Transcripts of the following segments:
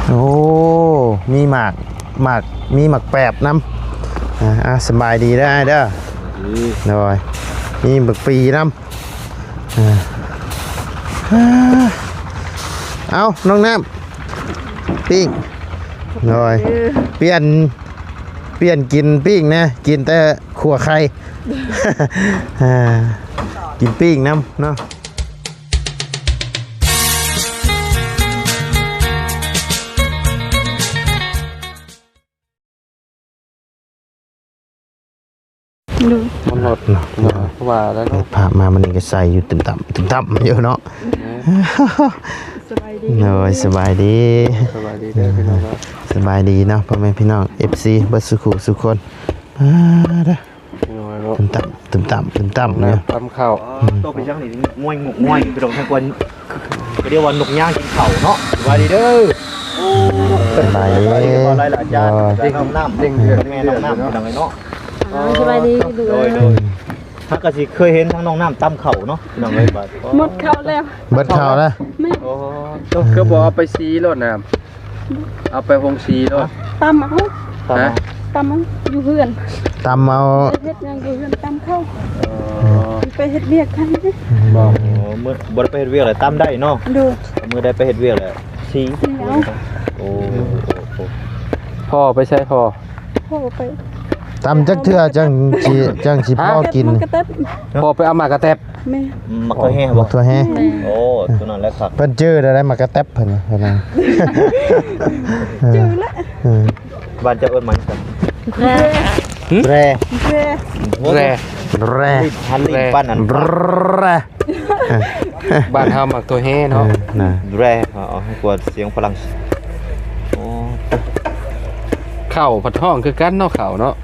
ໂອ້ ມີໝາກ ໝາກ ມີໝາກແປບນຳ. ອ່າ ອ່າ ສະບາຍດີເດີອ້າຍເດີ. ໂດຍ ມີບັກປີນຳ. ອ່າ ເອົ້າ ນ້ອງນ້ຳ ປີ້ງ. ໂດຍ ປ່ຽນ ປ່ຽນກິນປີ້ງນະ ກິນແຕ່ຂົ້ວໄຂ່. ອ່າ ກິນປີ້ງນຳເນາະ. ໂດຍ ມັນລົດເນາະ ໂດຍ ວ່າແລ້ວເນາະ ພາບມາມື້ນີ້ກໍໃສ່ຢູ່ຕຶມຕຳ ຕຶມຕຳຢູ່ເນາະ. ສະບາຍດີ ໂດຍ ສະບາຍດີ ສະບາຍດີເດີພີ່ນ້ອງເນາະ ສະບາຍດີເນາະ ພໍ່ແມ່ພີ່ນ້ອງ ເອັຟຊີ ເບິດສູ່ຄູ່ສູ່ຄົນ. ອ່າ ເດີ ພີ່ນ້ອງເນາະ ຕຶມຕຳ ຕຶມຕຳ ຕຶມຕຳຢູ່ ຕຳເຂົ້າ. ໂຕເປັນຫຍັງນີ້ ງວຍງວຍ ພີ່ນ້ອງ ທາງກວນ ກໍຮຽກວ່ານົກຍ່າງກິນເຂົ້າເນາະ. ສະບາຍດີເດີ. ສະບາຍດີ ສະບາຍດີ ນ້ອງນ້ຳ ເດ້ງເດືອດ ແມ່ນ້ອງນ້ຳ ພີ່ນ້ອງເອີຍເນາະ. ສະບາຍດີ ໂດຍ ໂດຍ ເຮົາກໍຊິເຄີຍເຫັນທາງນ້ອງນ້ຳຕຳເຂົ້າເນາະ ພີ່ນ້ອງເອີຍ. ໝົດເຂົ້າແລ້ວ ເບິດເຂົ້າແລ້ວ. ແມ່ນ ໂອ້ ຄືບໍ່ເອົາໄປສີໂລດນ້ຳ ເອົາໄປໂຮງສີໂລດ. ຕຳເອົາ ຮະ ຕຳເອົາ ຢູ່ເຮືອນ ຕຳເອົາ ໄປເຮັດຫຍັງຢູ່ເຮືອນ ຕຳເຂົ້າ. ອໍ ໄປເຮັດວຽກທາງນີ້ບໍ່? ອໍ ມື້ບໍ່ໄດ້ໄປເຮັດວຽກແລ້ວ ຕຳໄດ້ເນາະ. ໂດຍ ມື້ໃດໄປເຮັດວຽກແລ້ວ ສີ ສີເອົາ. ໂອ້ ພໍ່ໄປໃສພໍ່? ພໍ່ໄປ ຕຳຈັກເທື່ອຈັ່ງຊິ ຈັ່ງຊິພໍກິນ. ໝາກກະແຕັບ ພໍ່ໄປເອົາໝາກກະແຕັບ. ແມ່ນ ໝາກຖົ່ວແຮ່ ໝາກຖົ່ວແຮ່. ແມ່ນ ໂອ້ ຕົວນັ້ນແຫຼະຄັກ ເພິ່ນຈື່ໄດ້ ໝາກກະແຕັບເພິ່ນວ່າ ເພິ່ນວ່າ ຈື່ແລ້ວ. ເອີ ບ້ານເຈົ້າເອີ້ນໝາກຫຍັງ? ແຣ ແຣ ແຣ ແຣ ແຣ ແຣ ບ້ານເຮົາໝາກຖົ່ວແຮ່ເນາະ. ເອີ ນະ ແຣ ເອົາໃຫ້ກວ່າສຽງຝຣັ່ງ. ໂອ້ ເຂົ້າພັດຮ້ອງຄືກັນເນາະ ເຂົ້າເນາະ.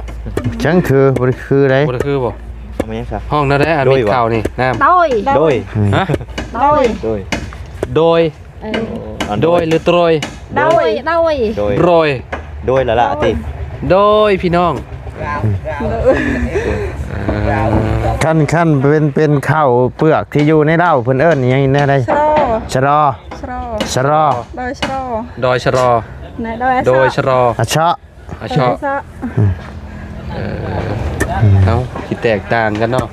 ຈັ່ງຄື ບໍ່ໄດ້ຄືໃດ ບໍ່ໄດ້ຄືບໍ່? ເອົາມາຫຍັງຊະ? ຮ້ອງແນວໃດ ອັນ ໂດຍ ເຂົ້ານີ້ ນ້ຳ ໂດຍ ໂດຍ ຮະ ໂດຍ ໂດຍ ໂດຍ ເອີ ໂດຍ ໂດຍ ຫຼືໂຕຍ? ໂດຍ ໂດຍ ໂດຍ ໂດຍ ໂດຍລະລະຕິ ໂດຍ ພີ່ນ້ອງ. ຄັນ ຄັນເປັນ ເປັນເຂົ້າເປືອກທີ່ຢູ່ໃນລາວ ເພິ່ນເອີ້ນຫຍັງແນວໃດ? ຊະລໍ ຊະລໍ ຊະລໍ ໂດຍ ຊະລໍ ດອຍຊະລໍ ໂດຍຊະລໍ ອະເຊາະ ອະເຊາະ ອະເຊາະ. ເອີ ເອົ້າ ຊິແຕກຕ່າງກັນເນາະ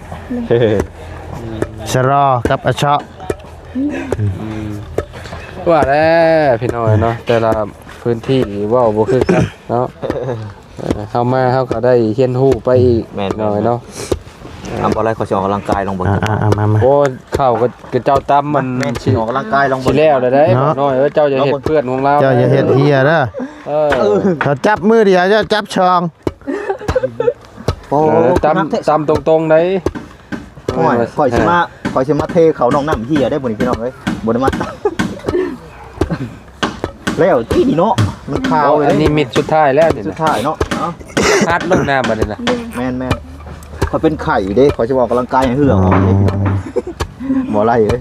ຊະລໍກັບອະເຊາະ. ອືມ ວ່າແລ້ວພີ່ນ້ອງເນາະ ແຕ່ລະພື້ນທີ່ເວົ້າບໍ່ຄືກັນເນາະ. ເອີ ເຮົາມາເຮົາກໍໄດ້ຮຽນຮູ້ໄປອີກ ແມ່ນໆ ໜ້ອຍເນາະ. ອາ ບໍ່ໄດ້ ຂໍຊິອອກກຳລັງກາຍລອງເບິ່ງ. ອ່າໆ ມາໆ ໂອ້ ເຂົ້າກໍ ກະເຈົ້າຕຳມັນ ແມ່ນ ຊິອອກກຳລັງກາຍລອງເບິ່ງ ຊິແລ້ວແລ້ວເດ້ ເນາະ ນ້ອຍເອີຍ. ເຈົ້າຢ່າເຮັດເພື່ອນຂອງລາວ ເຈົ້າຢ່າເຮັດເຮຍເດີ. ເອີ ເຂົາຈັບມືດຽວ ເຈົ້າຈັບສອງ. ໂອ້ ເອີ ຕຳ ຕຳຕົງໆໄດ໋. ໂອ້ຍ ຂ້ອຍຊິມາ ຂ້ອຍຊິມາເທເຂົ້ານ້ອງນ້ຳເຮຍໄດ໋ ມື້ນີ້ພີ່ນ້ອງເອີຍ ບໍ່ໄດ້ມາ ແລ້ວຕິນີ້ເນາະ ມັນຄາວເລີຍ. ອັນນີ້ມິດສຸດທ້າຍແລ້ວນີ້ ສຸດທ້າຍເນາະ. ເອົ້າ ພັດລົງນ້ຳບັດນີ້ນະ. ແມ່ນໆ ຂ້ອຍເປັນໄຂ້ເດ້ ຂ້ອຍຊິອອກກຳລັງກາຍໃຫ້ເຫື່ອອອກເດ້ ບໍ່ໄດ້ເອີຍ.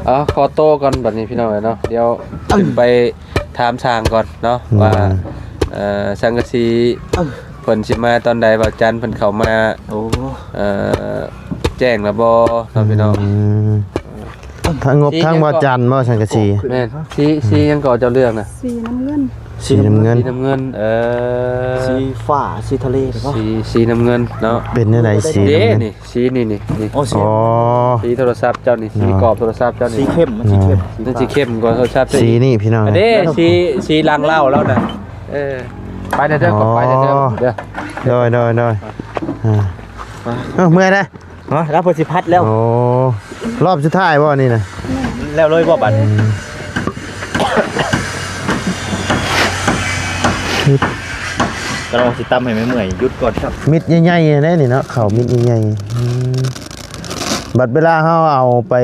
ເອົາ ຂໍໂຕກ່ອນບັດນີ້ພີ່ນ້ອງເອີຍເນາະ ດຽວຂຶ້ນໄປຖາມຊ່າງກ່ອນເນາະ ວ່າ ເອີ ສັງກະສີ ເອີ ເພິ່ນຊິມາຕອນໃດ ບ່າວຈັນເພິ່ນເຂົ້າມາ ໂອ້ ເອີ ແຈ້ງລະບໍ່ເນາະ ພີ່ນ້ອງ. ອືມ ທາງງົບທາງບ່າວຈັນບໍ່ ສັງກະສີ? ແມ່ນ ສີ ສີຫຍັງກໍເຈົ້າເລືອກນະ? ສີນ້ຳເງິນ ສີນ້ຳເງິນ ສີນ້ຳເງິນ. ເອີ ສີຟ້າ ສີທະເລ ສີ ສີນ້ຳເງິນເນາະ. ເປັນແນວໃດສີນ້ຳເງິນ? ເດ້ນີ້ ສີນີ້ ນີ້ ນີ້. ອໍ ສີ ອໍ ສີໂທລະສັບເຈົ້ານີ້ ສີກອບໂທລະສັບເຈົ້ານີ້ ສີເຂັ້ມ ມັນສີເຂັ້ມ ມັນສີເຂັ້ມກວ່າໂທລະສັບເຈົ້າອີກ. ສີນີ້ພີ່ນ້ອງ ອັນນີ້ ສີ ສີຫຼັງເລົ່າແລ້ວນະ. ເອີ ໄປເດີ ໄປເດີ ເດີ. ໂດຍ ໂດຍ ໂດຍ ອ່າ ເອີ ເມື່ອຍເດ້. ຮະ ລາວເພິ່ນຊິພັດແລ້ວ. ໂອ້ ຮອບສຸດທ້າຍບໍ່ນີ້ນະ? ແລ້ວເລີຍບໍ່ບັດ? ອືມ ກຳລັງຊິຕຳໃຫ້ເມື່ອຍໆ ຢຸດກ່ອນ. ມິດໃຫຍ່ໆ ແນ່ນີ້ເນາະ ເຂົ້າມິດໃຫຍ່ໆ. ອືມ ບັດເວລາເຮົາເອົາໄປ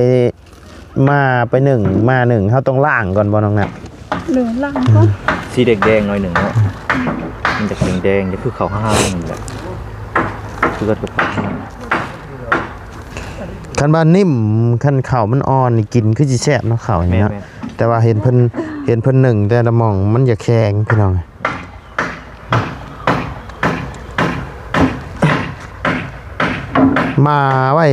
ມາໄປໜຶ້ງ ມາໜຶ້ງ ເຮົາຕ້ອງລ້າງກ່ອນບໍ່ນ້ອງນະ? ໂດຍ ລ້າງກ່ອນ. ອືມ ສີແດງໆ ໜ້ອຍໜຶ່ງເນາະ ມັນຈະແດງໆ ຈະຄືເຂົ້າຫ້າງນີ້ແຫຼະ ຄືກັບເຂົ້າຫ້າງ. ຄັນວ່ານິ້ມ ຄັນເຂົ້າມັນອ່ອນນີ້ ກິນຄືຊິແຊບເນາະ ເຂົ້ານີ້ເນາະ. ແມ່ນໆ ແຕ່ວ່າເຫັນເພິ່ນ ເຫັນເພິ່ນໜຶ້ງແຕ່ລະໝ່ອງ ມັນຢາກແຂງພີ່ນ້ອງ. ມາໄວ້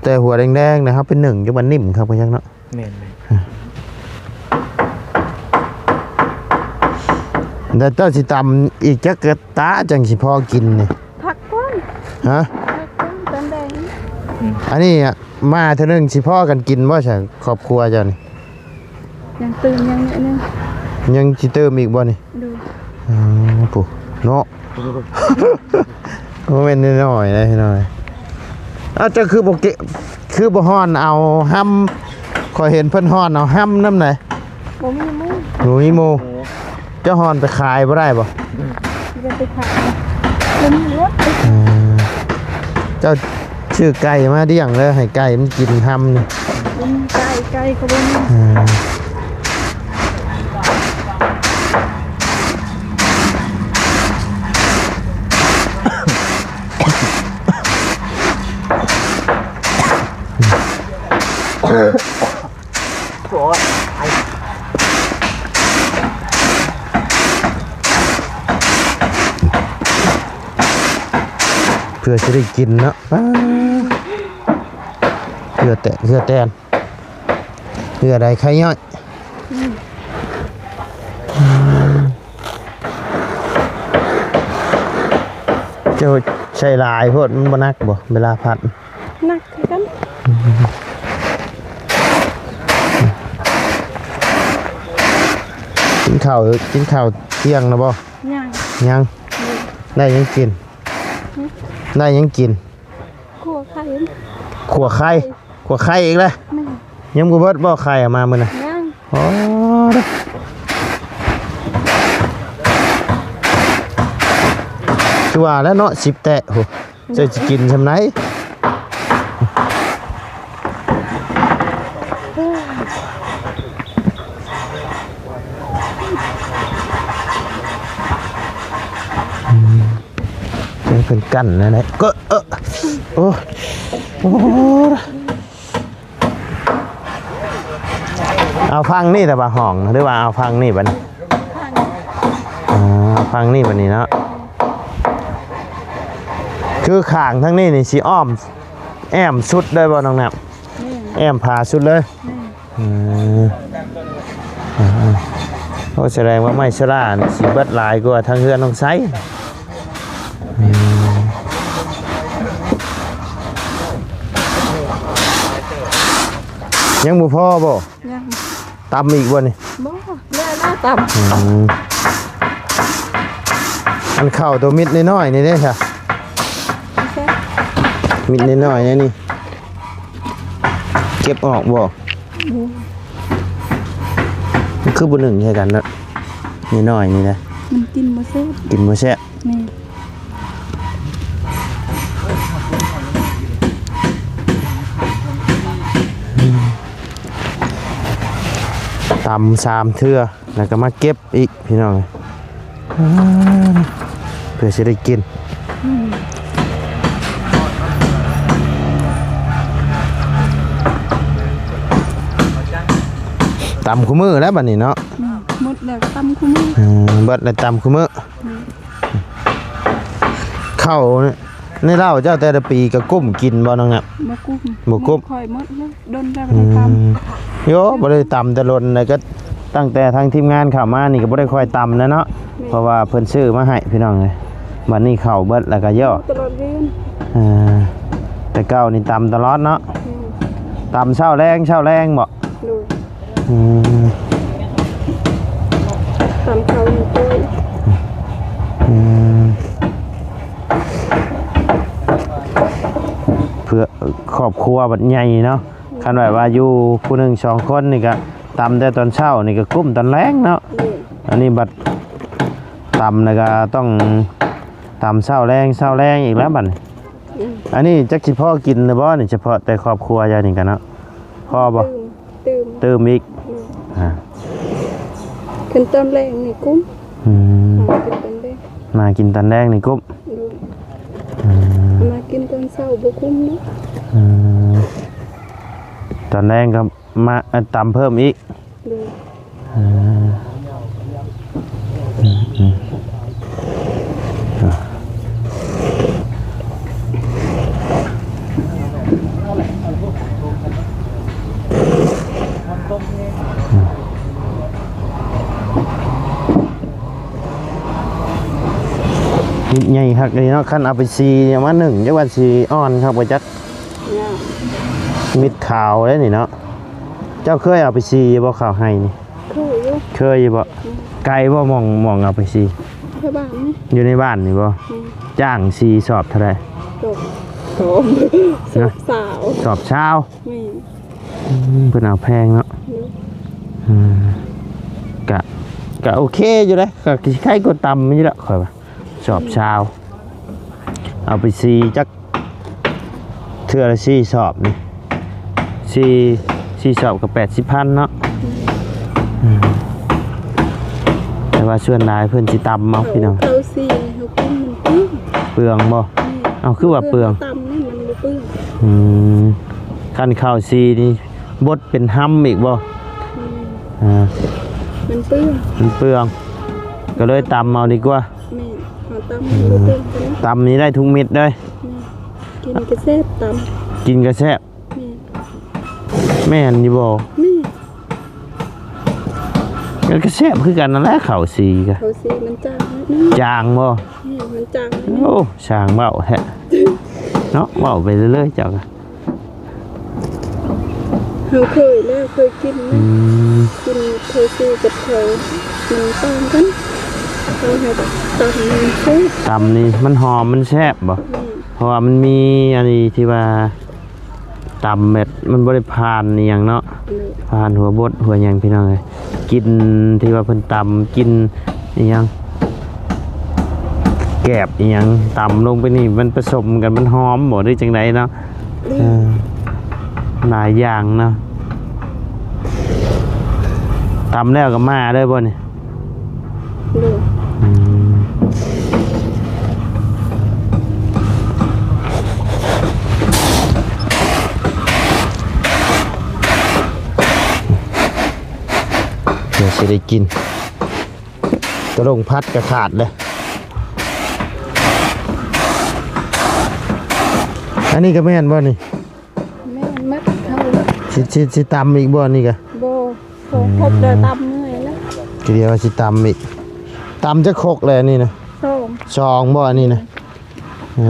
ແຕ່ຫົວແດງໆ ນະ ເຮົາໄປໜຶ້ງຢູ່ ມັນນິ້ມຄັກບໍ່ຈັກເນາະ. ແມ່ນໆ ອ່ະ ແລ້ວເຈົ້າຊິຕຳອີກຈັກກະຕາຈັ່ງຊິພໍກິນນີ້? ພັກກ່ອນ ຮະ? ພັກກ່ອນຕອນແລງ. ອັນນີ້ມາເທື່ອໜຶ່ງຊິພໍກັນກິນບໍ່ຊະ ຄອບຄົວເຈົ້ານີ້? ຍັງຕື່ມຍັງໜ້ອຍໜຶ່ງ. ຍັງຊິຕື່ມອີກບໍ່ນີ້? ໂດຍ. ອໍ ຜູ້ເນາະ ບໍ່ແມ່ນນ້ອຍໆເດ້ພີ່ນ້ອງ. ເອົ້າ ເຈົ້າຄືບໍ່ເກະ ຄືບໍ່ຮ່ອນເອົາຮຳ? ຂ້ອຍເຫັນເພິ່ນຮ່ອນເອົາຮຳນຳໃດ. ບໍ່ມີໝູ່ ບໍ່ມີໝູ່. ເຈົ້າຮ່ອນໄປຂາຍບໍ່ໄດ້ບໍ່? ຈະໄປຂາຍ ບໍ່ມີລົດ. ເອີ ເຈົ້າຊື້ໄກ່ມາລ້ຽງເດີ ໃຫ້ໄກ່ມັນກິນຮຳນີ້. ບໍ່ມີໄກ່ ໄກ່ກໍບໍ່ມີ. ເອີ ເພື່ອຊິໄດ້ກິນເນາະ. ປ້າ ເຫື່ອແຕກເຫື່ອແຕນ ເຫື່ອໃດໄຂ່ຍ້ອຍ. ເຈົ້າໃສ່ຫຼາຍໂພດ ມັນບໍ່ໜັກບໍ່ ເວລາພັດ? ໜັກຄືກັນ. ກິນເຂົ້າ ກິນເຂົ້າທ່ຽງແລ້ວບໍ່? ຍັງ ຍັງ. ໂດຍ. ໄດ້ຫຍັງກິນ? ຫຶ? ໄດ້ຫຍັງກິນ? ຂົ້ວໄຂ່. ຂົ້ວໄຂ່? ຂົ້ວໄຂ່ອີກແລ້ວ? ແມ່ນ. ຍັງບໍ່ເບິດບໍ່ໄຂ່ເອົາມາມື້ນະ? ຍັງ. ອໍ ຄືວ່າແລ້ວເນາະ ສິບແຕະພຸ້ນ. ເຈົ້າຊິກິນຊ່ຳໃດ? ອືມ ເພິ່ນກັ້ນນັ້ນແຫຼະ ກໍ ເອີ ໂອ້ ໂອ້. ເອົາຝັ່ງນີ້ແຕ່ວ່າຫ້ອງ ຫຼືວ່າເອົາຝັ່ງນີ້ບັດນີ້? ອ່າ ຝັ່ງນີ້ບັດນີ້ເນາະ. ຄືຂ້າງທາງນີ້ນີ້ຊິອ້ອມແອ້ມສຸດເລີຍບໍ່ນ້ອງນ້ຳ? ແມ່ນ. ແອ້ມຜາສຸດເລີຍ? ແມ່ນ. ເອີ ອ່າ ໂອ້ ສະແດງວ່າໄມ້ໂຊລານີ້ຊິເບິດຫຼາຍກວ່າທາງເຮືອນນ້ອງໄຊ. ອືມ ຍັງບໍ່ພໍບໍ່? ຍັງ. ຕຳອີກບໍ່ນີ້? ບໍ່ ແລ້ວນະຕຳ. ອືມ ອັນເຂົ້າໂຕມິດນ້ອຍໆນີ້ເດ້ຊະ? ມິດນ້ອຍໆນີ້ ເກັບອອກບໍ່? ບໍ່. ມັນຄືບໍ່ໜຶ້ງໃສ່ກັນເນາະ ນ້ອຍໆນີ້ນະ? ມັນກິນບໍ່ແຊບ. ກິນບໍ່ແຊບ. ແມ່ນ. ຕຳສາມເທື່ອ ແລ້ວກໍມາເກັບອີກພີ່ນ້ອງ ເພື່ອຊິໄດ້ກິນ. ອືມ ຕຳຄູ່ມື້ແລ້ວບັດນີ້ເນາະ. ອືມ ໝົດແລ້ວຕຳຄູ່ມື້. ເອີ ເບິດແລ້ວຕຳຄູ່ມື້. ອືມ ເຂົ້າໃນເລົ້າເຈົ້າແຕ່ລະປີກໍກຸ້ມກິນບໍ່ນ້ອງນະ? ບໍ່ກຸ້ມ. ບໍ່ກຸ້ມ. ຂ້ອຍໝົດແລ້ວ ດົນແລ້ວບໍ່ໄດ້ຕຳ. ອືມ ໂຍ ບໍ່ໄດ້ຕຳແຕ່ດົນແລ້ວ ກໍຕັ້ງແຕ່ທາງທີມງານເຂົ້າມານີ້ກໍບໍ່ໄດ້ຄ່ອຍຕຳແລ້ວເນາະ. ແມ່ນ. ເພາະວ່າເພິ່ນຊື້ມາໃຫ້ພີ່ນ້ອງເອີຍ. ບັດນີ້ເຂົ້າເບິດແລ້ວກໍໂຍ ຕະຫຼອດເວນ. ເອີ ແຕ່ເກົ່ານີ້ຕຳຕະຫຼອດເນາະ. ແມ່ນ. ຕຳເຊົ້າແລງ ເຊົ້າແລງບໍ່? ໂດຍ. ອືມ ຕຳເຂົ້າໃຫ້ຕົວ. ອືມ ເພື່ອຄອບຄົວບັດໃຫຍ່ເນາະ. ອືມ ຄັນແບບວ່າຢູ່ຜູ້ໜຶ່ງສອງຄົນນີ້ກະຕຳແຕ່ຕອນເຊົ້ານີ້ກະກຸ້ມຕອນແລງເນາະ. ອືມ ອັນນີ້ບັດຕຳແລ້ວກະຕ້ອງຕຳເຊົ້າແລງ ເຊົ້າແລງອີກແລ້ວບັດນີ້. ອືມ ອັນນີ້ຈັກຊິພໍກິນຫຼືບໍ່ນີ້ ສະເພາະແຕ່ຄອບຄົວເຈົ້ານີ້ກະເນາະ ພໍບໍ່? ຕື່ມ ຕື່ມ ຕື່ມອີກ. ອືມ ອ່າ ຄັນຕອນແລງນີ້ກຸ້ມ. ອືມ ມາກິນຕອນແລງ ມາກິນຕອນແລງນີ້ກຸ້ມ. ໂດຍ. ອືມ ມາກິນຕອນເຊົ້າບໍ່ກຸ້ມເນາະ. ອືມ ຕອນແລງກໍມາ ເອົາ ຕຳເພີ່ມອີກ. ໂດຍ. ອືມ ອືມ ອືມ. ມິດໃຫຍ່ຄັກເດເນາະ. ຄັນເອົາໄປສີ ເອົາມາໜຶ້ງ ຈັກວ່າຊິອ່ອນຄັກບໍ່ຈັກ. ມິດຂາວເດ້ນີ້ເນາະ. ເຈົ້າເຄີຍເອົາໄປສີຢູ່ບໍ່ ເຂົ້າໄຮ່ນີ້? ເຄີຍຢູ່. ເຄີຍຢູ່ບໍ່? ອືມ. ໄກບໍ່ ໝ່ອງ ໝ່ອງເອົາໄປສີ? ແຖວບ້ານນີ້. ຢູ່ໃນບ້ານນີ້ບໍ່? ອືມ. ຈ້າງສີສອບເທົ່າໃດ? ສອບ ສອບ ນະ? ສອບຊາວ. ສອບຊາວ? ແມ່ນ. ອືມ ເພິ່ນເອົາແພງເນາະ. ໂດຍ. ອືມ ກະ ກະໂອເຄຢູ່ເດ້ ກະຊິໄຄກວ່າຕ່ຳຢູ່ແລ້ວ ຂ້ອຍວ່າ ສອບຊາວ. ເອົາໄປສີຈັກເທື່ອລະສີ່ສອບນີ້ ສີ່ ສີ່ສອບກໍແປດສິບພັນເນາະ. ອືມ ແຕ່ວ່າສ່ວນຫຼາຍເພິ່ນຊິຕຳເອົາ ເຂົາ ພີ່ນ້ອງ ເຂົາສີໃຫ້ເຮົາກິນມັນເປືອງ. ເປືອງບໍ່? ແມ່ນ. ເອົ້າ ຄືວ່າເປືອງ? ເວລາຕຳນີ້ມັນບໍ່ເປືອງ. ອືມ ຄັນເຂົ້າສີນີ້ ບົດເປັນຮຳອີກບໍ່? ອືມ ອ່າ ມັນເປືອງ ມັນເປືອງ ກໍເລີຍຕຳເອົາດີກວ່າ. ແມ່ນ ເຮົາຕຳ ອືມ ມັນບໍ່ເປືອງກັນ. ຕຳນີ້ໄດ້ທຸກເມັດເລີຍ. ແມ່ນ ກິນກໍແຊບ ຕຳ ກິນກໍແຊບ. ແມ່ນ ແມ່ນຢູ່ບໍ່? ແມ່ນ ມັນກໍແຊບຄືກັນນັ້ນແຫຼະ ເຂົ້າສີກະ ເຂົ້າສີມັນຈາງໜ້ອຍໜຶ່ງ. ຈາງບໍ່? ແມ່ນ ມັນຈາງໜ້ອຍໜຶ່ງ. ໂອ້ ຊ່າງເວົ້າແທ້ເນາະ ເວົ້າໄປເລື້ອຍໆ ເຈົ້າກະ. ເຮົາເຄີຍແລ້ວ ເຄີຍກິນແລ້ວ. ອືມ ກິນເຂົ້າສີກັບເຂົ້າມັນຕ່າງກັນ. ເຮົາໃຫ້ຕຳມັນແຊບ ຕຳນີ້ມັນຫອມ ມັນແຊບບໍ່? ອືມ ເພາະວ່າມັນມີອັນນີ້ທີ່ວ່າຕຳແບບມັນບໍ່ໄດ້ຜ່ານອີ່ຫຍັງເນາະ. ອືມ ຜ່ານຫົວບົດຫົວຫຍັງ ພີ່ນ້ອງເອີຍ. ກິ່ນທີ່ວ່າເພິ່ນຕຳ ກິ່ນອີ່ຫຍັງ ແກບອີ່ຫຍັງ ຕຳລົງໄປນີ້ ມັນປະສົມກັນ ມັນຫອມບໍ່ ຫຼືຈັ່ງໃດເນາະ? ອືມ ເອີ ຫຼາຍຢ່າງເນາະ. ຕຳແລ້ວກໍມາເລີຍບໍ່ນີ້? ໂດຍ. ອືມ ດຽວຊິໄດ້ກິນ. ຕະຫຼົງພັດກະຂາດເລີຍ. ອັນນີ້ກະແມ່ນບໍ່ນີ້? ແມ່ນໝົດເຮົາ. ຊິ ຊິ ຊິຕຳອີກບໍ່ນີ້ກະ? ບໍ່ ພໍຄົບແລ້ວ ອືມ ຕຳເມື່ອຍແລ້ວ. ກະດຽວຊິຕຳອີກ. ຕຳຈັກຄົກແລ້ວນີ້ນະ? ສອງ. ສອງບໍ່ອັນນີ້ນະ? ເອີ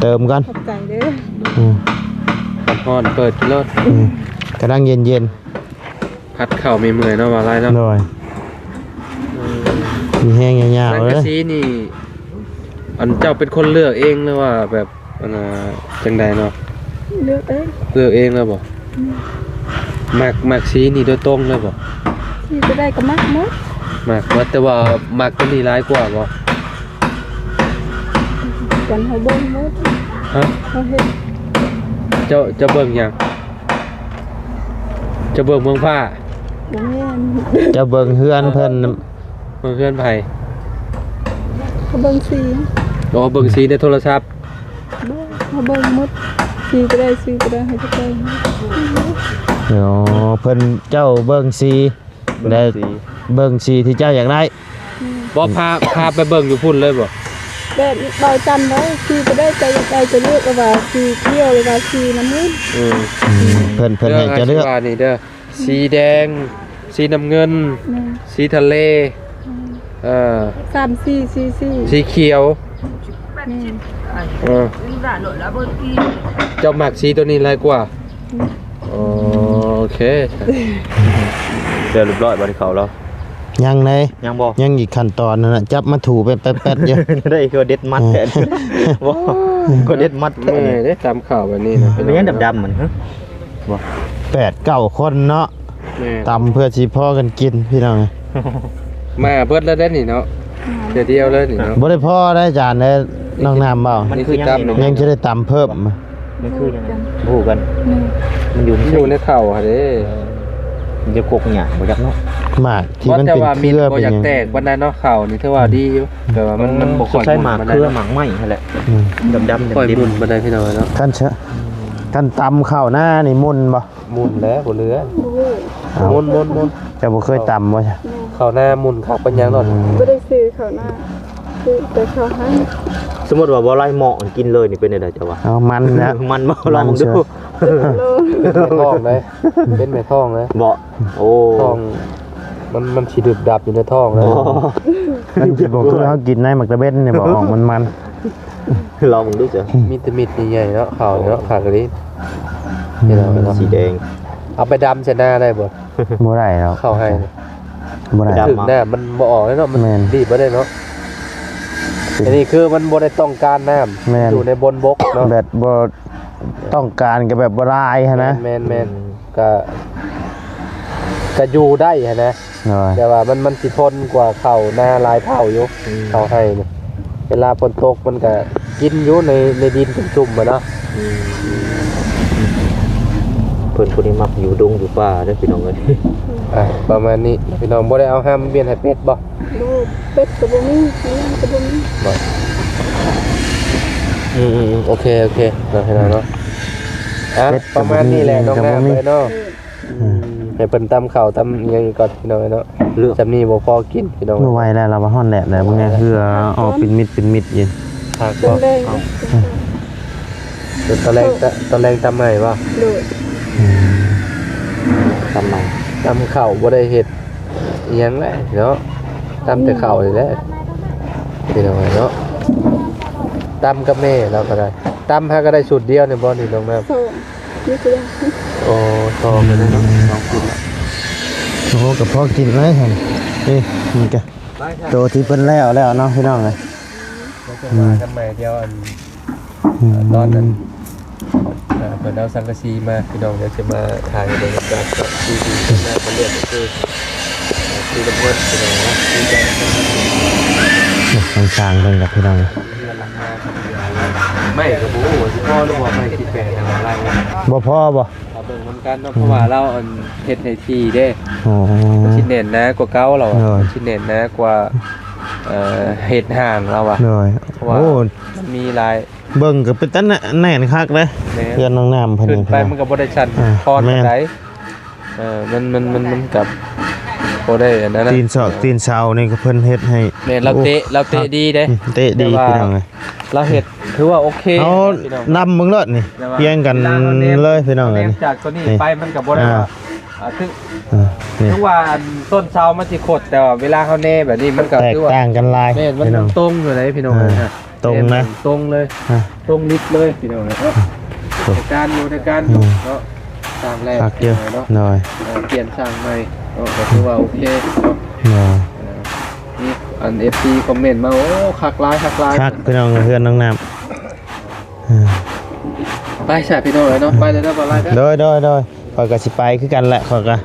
ເຕີມກ່ອນ. ຂອບໃຈເດີ. ອືມ ຮ້ອນໆ ເປີດໂລດ. ອືມ ກຳລັງເຢັນໆ. ພັດເຂົ້າເມື່ອຍໆ ເນາະ ວ່າຫຼາຍເນາະ. ໂດຍ. ເອີ ມີແຮງຍາວໆ ສັງກະສີນີ້ ເລີຍ ອັນເຈົ້າເປັນຄົນເລືອກເອງ ຫຼືວ່າແບບ ອັນນ່າ ຈັ່ງໃດເນາະ? ເລືອກເອງ. ເລືອກເອງເລີຍບໍ່? ອືມ ມັກ ມັກສີນີ້ໂດຍຕົງເລີຍບໍ່? ສີຕົວໃດກໍມັກໝົດ. ມັກໝົດ ແຕ່ວ່າມັກຕົວນີ້ຫຼາຍກວ່າບໍ່? ກັນເຮົາເບິ່ງໝົດ. ຮະ? ເຮົາເຫັນ. ເຈົ້າ ເຈົ້າເບິ່ງຫຍັງ? ເຈົ້າເບິ່ງເບິ່ງຜ້າ? ບໍ່ແມ່ນ. ເຈົ້າເບິ່ງເຮືອນເພິ່ນ. ເບິ່ງເຮືອນໃຜ? ເຮົາເບິ່ງສີ. ອໍ ເບິ່ງສີໃນໂທລະສັບ. ບໍ່ ເຮົາເບິ່ງໝົດ. ສີຕົວໃດ ສີຕົວໃດ ເຮົາຈະໄປ. ອໍ ເພິ່ນ ເຈົ້າເບິ່ງສີ ເບິ່ງສີ ແລະ ເບິ່ງສີທີ່ເຈົ້າຢາກໄດ້. ອືມ ບໍ່ ພາ ພາໄປເບິ່ງຢູ່ພຸ້ນເລີຍບໍ່? ແບບເວົ້າຈຳໄດ້ ສີຕົວໃດເຈົ້າຢາກໄດ້ ເຈົ້າເລືອກ ຫຼືວ່າສີຂຽວ ຫຼືວ່າສີນ້ຳເງິນ. ອືມ ອືມ ເພິ່ນ ເພິ່ນໃຫ້ເຈົ້າເລືອກ. ເລືອກ ອາ ຊິວ່ານີ້ເດີ ສີແດງ ສີນ້ຳເງິນ. ແມ່ນ. ສີທະເລ. ແມ່ນ. ເອີ ສາມສີ ສີ່ສີ. ສີຂຽວ. ແມ່ນ. ເອີ ເຈົ້າມັກສີຕົວນີ້ຫຼາຍກວ່າ. ແມ່ນ. ອໍ ໂອເຄ ແລ້ວຮຽບຮ້ອຍ ບາດນີ້ເຂົ້າລາວ. ຍັງໃດ? ຍັງບໍ່? ຍັງອີກຂັ້ນຕອນນັ້ນນະ ຈັບມາຖູແປັດໆໆຢູ່. ໄດ້ຄືເດັດມັດແທ້. ເອີ ບໍ່ ຄືເດັດມັດແທ້. ເມື່ອຍເດ້ ຕຳເຂົ້າແບບນີ້ນະ. ອືມ ເປັນຫຍັງດຳໆມັນ ຮະ? ບໍ່ ແປດເກົ້າຄົນເນາະ. ແມ່ນ. ຕຳເພື່ອຊິພໍກັນກິນ ພີ່ນ້ອງ. ມາເບິດແລ້ວເດ້ນີ້ເນາະ. ແມ່ນ. ເທື່ອດຽວເລີຍນີ້ເນາະ. ບໍ່ໄດ້ພໍໄດ້ຈານເດ້ ນ້ອງນ້ຳເວົ້າ. ມັນຄືຫຍັງນີ້ ນ້ອງນ້ຳ? ຍັງຈະໄດ້ຕຳເພີ່ມ. ມັນຄືຫຍັງ? ບໍ່ຮູ້ກັນ. ແມ່ນ. ມັນຢູ່ໃນ ຢູ່ໃນເຂົ້າຫັ້ນເດ້. ເອີ ມັນຈະກົກຫຍັງບໍ່ຈັກເນາະ. ໝາກທີ່ມັນເປັນເຄືອ ແຕ່ວ່າມີບໍ່ຢາກແຕກປານໃດເນາະ. ເຂົ້ານີ້ຖືວ່າດີຢູ່ ອືມ ແຕ່ວ່າມັນ ມັນບໍ່ຄ່ອຍໝຸ່ນປານໃດ. ເຂົ້າໄຊໝາກເຄືອໝາກໄມ້ຫັ້ນແຫຼະ. ອືມ ດຳໆ ບໍ່ຄ່ອຍໝຸ່ນປານໃດ ພີ່ນ້ອງເນາະ. ຄັນຊະ ຄັນຕຳເຂົ້ານານີ້ໝຸ່ນບໍ່? ໝຸ່ນແລ້ວ ບໍ່ເຫຼືອ. ໝຸ່ນ ໝຸ່ນ ໝຸ່ນ. ເຈົ້າບໍ່ເຄີຍຕຳບໍ່? ເຂົ້ານາໝຸ່ນຄັກປານຫຍັງເນາະ. ອືມ ບໍ່ໄດ້ຊື້ເຂົ້ານາ ຊື້ແຕ່ເຂົ້າໄຮ່. ສົມມຸດວ່າບໍ່ໄລ່ເໝາະກິນເລີຍນີ້ ເປັນແນວໃດເຈົ້າວ່າ? ເອົາມັນນະ ມັນບໍ່? ລອງເບິ່ງດູ. ເປັນແມ່ທ້ອງເດ້ ເປັນແມ່ທ້ອງເດ້. ບໍ່? ໂອ້ ທ້ອງ ມັນ ມັນຊິດຶບດັບຢູ່ໃນທ້ອງນະ. ອໍ ມັນຊິບໍ່ຄືເຮົາກິນໃນໝາກຕະເບັນນີ້ບໍ່ ອອກມັນໆ. ລອງເບິ່ງດູເຈົ້າ. ມີແຕ່ເມັດໃຫຍ່ໆເນາະ ເຂົ້າເນາະ ຄັກອີ່ຫຼີ. ນີ້ເນາະ ມັນສີແດງ. ເອົາໄປດຳໃສ່ນາໄດ້ບໍ່? ບໍ່ໄດ້ດອກ ເຂົ້າໄຮ່ນີ້ ບໍ່ໄດ້ ດຳ ຖືກ ເອົາ ນ້ຳມັນບໍ່ອອກເລີຍເນາະ ມັນ ແມ່ນ ດີດບໍ່ໄດ້ເນາະ. ອັນນີ້ຄືມັນບໍ່ໄດ້ຕ້ອງການນ້ຳ ແມ່ນ ຢູ່ໃນບົນບົກເນາະ ແບບບໍ່ຕ້ອງການກໍແບບບໍ່ຫຼາຍຫັ້ນນະ. ແມ່ນໆ ອືມ ກະ ກະຢູ່ໄດ້ຫັ້ນນະ. ໂດຍ ແຕ່ວ່າມັນ ມັນຊິທົນກວ່າເຂົ້ານາຫຼາຍເທົ່າຢູ່. ອືມ ເຂົ້າໄຮ່ນີ້ ເວລາຝົນຕົກມັນກະກິນຢູ່ໃນ ໃນດິນຈຸ່ມໆ ຫັ້ນເນາະ. ອືມ ເພິ່ນຜູ້ນີ້ມັກຢູ່ດົງຢູ່ປ່າເດີ້ພີ່ນ້ອງເອີຍ. ອ່ະ ປະມານນີ້ພີ່ນ້ອງ ບໍ່ໄດ້ເອົາຮ່າມມາປ່ຽນໃຫ້ເປັດບໍ່? ບໍ່ ເປັດກໍບໍ່ມີ ອີຫຍັງກໍບໍ່ມີ. ບໍ່ ອືມໆໆ ໂອເຄ ໂອເຄເນາະ ພີ່ນ້ອງເນາະ. ອ່ະ ເປັດກໍບໍ່ມີ ປະມານນີ້ແຫຼະ ອີຫຍັງກໍບໍ່ມີ ນ້ອງນ້ຳເອີຍເນາະ. ເອີ ອືມ ໃຫ້ເພິ່ນຕຳເຂົ້າຕຳຫຍັງກ່ອນພີ່ນ້ອງເອີຍເນາະ. ເລືອກ ສ່ຳນີ້ບໍ່ພໍກິນພີ່ນ້ອງ. ບໍ່ໄຫວແລ້ວ ລາວວ່າຮ້ອນແດດແລ້ວ ເບິ່ງແດ່ ເຫື່ອອອກເປັນເມັດເປັນເມັດຢູ່. ຄັກບໍ່? ຕອນແລງ ຕອນແລງຕຳໃໝ່ບໍ່? ໂດຍ ອືມ ຕຳໃໝ່ ຕຳເຂົ້າບໍ່ໄດ້ເຮັດອີ່ຫຍັງແຫຼະເນາະ ຕຳແຕ່ເຂົ້ານີ້ແຫຼະ ພີ່ນ້ອງເອີຍເນາະ. ຕຳກັບແມ່ລາວກໍໄດ້ ຕຳຫາກໍໄດ້ຊຸດດຽວນີ້ບໍ່ນີ້ ນ້ອງນ້ຳ? ໂອ້ ຊອງກໍໄດ້ເນາະ ຊອງກິນ. ໂອ້ ກໍພໍກິນໄດ້ຫັ້ນ. ນີ້ ນີ້ກະໂຕທີ່ເພິ່ນແລ້ວແລ້ວເນາະ ພີ່ນ້ອງເອີຍ. ເຮົາຈະວ່າກັນໃໝ່ດຽວ ອັນ ອືມ ຕອນນັ້ນ ເອີ ເພິ່ນເອົາສັງກະສີມາ ພີ່ນ້ອງ ດຽວຈະມາຖ່າຍໃຫ້ເບິ່ງກັນເນາະ. ທີ່ ທີ່ເພິ່ນເລືອກກໍຄື ເອີ ສີນ້ຳເງິນ ພີ່ນ້ອງເນາະ ດີໃຈນຳກັນ. ໂອ້ ທາງຊ່າງເພິ່ນກັບພີ່ນ້ອງ ເຮືອນຫຼັງງາ ໄມ້ກໍບໍ່ຮູ້ວ່າຊິພໍຫຼືບໍ່ ໄມ້ສິບແປດຫັ້ນນະ ໄລ່ ບໍ່ພໍບໍ່? ຖ້າເບິ່ງນຳກັນເນາະ ອືມ ເພາະວ່າລາວ ອັນ ເຮັດໃຫ້ທີ່ເດ້. ອໍ ມັນຊິແໜ້ນໜາກວ່າເກົ່າລາວວ່າ. ໂດຍ ມັນຊິແໜ້ນໜາກວ່າ ເອີ ເຮັດຫ້າງລາວວ່າ. ໂດຍ ເພາະວ່າ ໂອ້ ມັນມີຫຼາຍ ເບິ່ງກໍເປັນຕາແໜ້ນຄັກເດ້. ແມ່ນ ເຮືອນນ້ອງນ້ຳເພິ່ນ ຂຶ້ນໄປມັນກໍບໍ່ໄດ້ຊັນ ອ່າ ຄອນ ແມ່ນ ປານໃດ. ເອີ ມັນ ມັນ ມັນ ມັນກັບບໍ່ໄດ້ອັນນັ້ນນະ ຕີນຊອກຕີນເສົານີ້ກໍເພິ່ນເຮັດໃຫ້. ແມ່ນ ລາວເຕະ ໂອ້ ລາວເຕະດີເດ້. ອືມ ເຕະດີ ແຕ່ວ່າ ພີ່ນ້ອງເອີຍ ລາວເຮັດຖືວ່າໂອເຄ ເຮົາ ພີ່ນ້ອງ ນຳເບິ່ງໂລດນີ້ ແຕ່ວ່າ ພຽງກັນເລີຍ ພີ່ນ້ອງເອີຍ. ຈາກຕົວນີ້ ນີ້ ໄປມັນກໍບໍ່ໄດ້ ອ່າ ວ່າ ອ່າ ຄື ອ່າ ນີ້ ຄືວ່າ ອັນ ຕົ້ນເສົາມັນຊິຄົດ ແຕ່ວ່າເວລາເຮົາແນແບບນີ້ມັນກໍ ແຕກ ຖືວ່າ ຕ່າງກັນຫຼາຍ. ແມ່ນ ມັນ ພີ່ນ້ອງ ຕົງຢູ່ໃດພີ່ນ້ອງເອີຍ. ອ່າ ນະ ຕົງນະ ແມ່ນ ຕົງເລີຍ ຮະ ຕົງລິບເລີຍພີ່ນ້ອງເອີຍ. ໂອ້ ເຮັດການຢູ່ ເຮັດການຢູ່ ອືມ ເນາະ ສ້າງແລ້ວ ຄັກຢູ່ ເນາະ ໂດຍ ເອີ ປ່ຽນສ້າງໃໝ່ເນາະ ກໍຖືວ່າໂອເຄເນາະ. ໂດຍ ເອີ ມີອັນ ເອັຟຊີ ຄອມເມັນມາ ໂອ້ ຄັກຫຼາຍ ຄັກຫຼາຍ ຄັກພີ່ນ້ອງ ເຮືອນນ້ອງນ້ຳ. ອ່າ ໄປຊະພີ່ນ້ອງເອີຍເນາະ ໄປເລີຍເດີ ບໍ່ຫຼາຍເດີ. ໂດຍ ໂດຍ ໂດຍ ຂ້ອຍກໍຊິໄປຄືກັນແຫຼະ ຂ້ອຍກໍ ອ່າ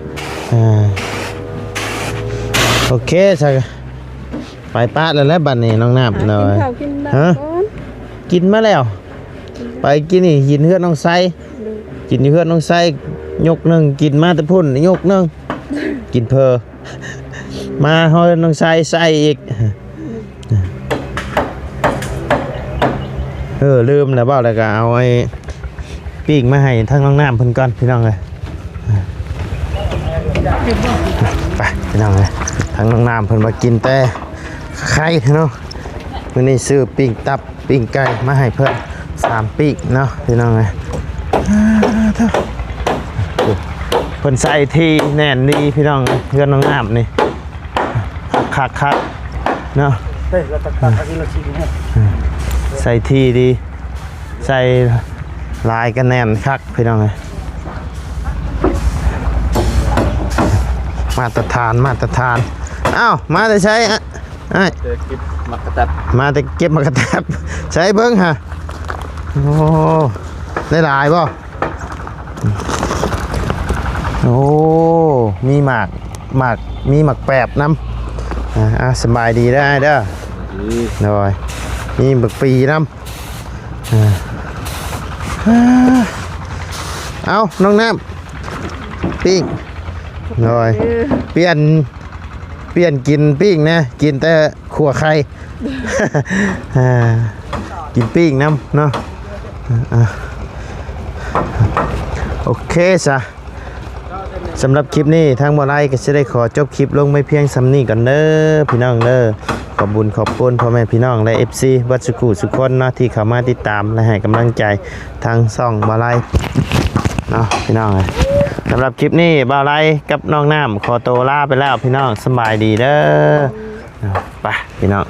ໂອເຄຊະ ໄປປະແລ້ວແຫຼະບັດນີ້ນ້ອງນ້ຳ. ອ່າ ໂດຍ ກິນເຂົ້າກິນນ້ຳ ຮະ ກ່ອນ ກິນມາແລ້ວ ໄປກິນນີ້ ກິນເຮືອນນ້ອງໄຊ ໂດຍ ກິນຢູ່ເຮືອນນ້ອງໄຊຍົກໜຶ່ງ ກິນມາແຕ່ພຸ້ນຍົກໜຶ່ງ ກິນເພີ ມາຮອດນ້ອງຊາຍໃສ່ອີກ. ເອີ ລືມແລ້ວ ເວົ້າແລ້ວກໍເອົາໄອ້ປີ້ງມາໃຫ້ທາງນ້ອງນ້ຳເພິ່ນກ່ອນ ພີ່ນ້ອງເອີຍ. ໄປ ພີ່ນ້ອງເອີຍ ທາງນ້ອງນ້ຳເພິ່ນວ່າກິນແຕ່ໄຂ່ເນາະ. ມື້ນີ້ຊື້ປີ້ງຕັບ ປີ້ງໄກ່ມາໃຫ້ເພິ່ນສາມປີ້ງເນາະ ພີ່ນ້ອງເອີຍ. ເພິ່ນໃສ່ທີ່ແໜ້ນດີ ພີ່ນ້ອງເອີຍ ເຮືອນນ້ອງນ້ຳນີ້ ຄັກໆໆເນາະ. ເອີ ໃສ່ທີ່ດີ ໃສ່ຫຼາຍກໍແໜ້ນຄັກ ພີ່ນ້ອງເອີຍ. ມາດຕະຖານ ມາດຕະຖານ. ອ້າວ ມາແຕ່ໃສ ອ້າຍ? ເກັບໝາກກະແຕັບ ມາແຕ່ເກັບໝາກກະແຕັບ. ໃສເບິ່ງຫາ. ໂອ້ ໄດ້ຫຼາຍບໍ່? ໂອ້ ມີໝາກ ໝາກ ມີໝາກແປບນຳ. ອ່າ ສະບາຍດີເດີອ້າຍເດີ. ໂດຍ ມີໝາກປີນຳ. ເອົາ ນ້ອງນ້ຳ ປີ້ງ ໂດຍ ເອີ ປ່ຽນ ປ່ຽນກິນປີ້ງແດ່ ກິນແຕ່ຂົ້ວໄຂ່ ກິນປີ້ງນຳເນາະ. ໂອເຄຊະ. ສຳລັບຄລິບນີ້ ທາງບໍ່ໄລກໍຊິໄດ້ຂໍຈົບຄລິບລົງໄວ້ພຽງສ່ຳນີ້ກ່ອນເດີ ພີ່ນ້ອງເດີ. ຂອບບຸນຂອບຄຸນພໍ່ແມ່ພີ່ນ້ອງ ແລະ ເອັຟຊີ ເບິດສູ່ຄູ່ສູ່ຄົນເນາະ ທີ່ເຂົ້າມາຕິດຕາມ ແລະ ໃຫ້ກຳລັງໃຈທາງຊ່ອງບໍ່ໄລເນາະ ພີ່ນ້ອງເອີຍ. ສຳລັບຄລິບນີ້ ບ່າວໄລກັບນ້ອງນ້ຳ ຂໍໂຕລາໄປແລ້ວພີ່ນ້ອງ ສະບາຍດີເດີ. ໄປພີ່ນ້ອງ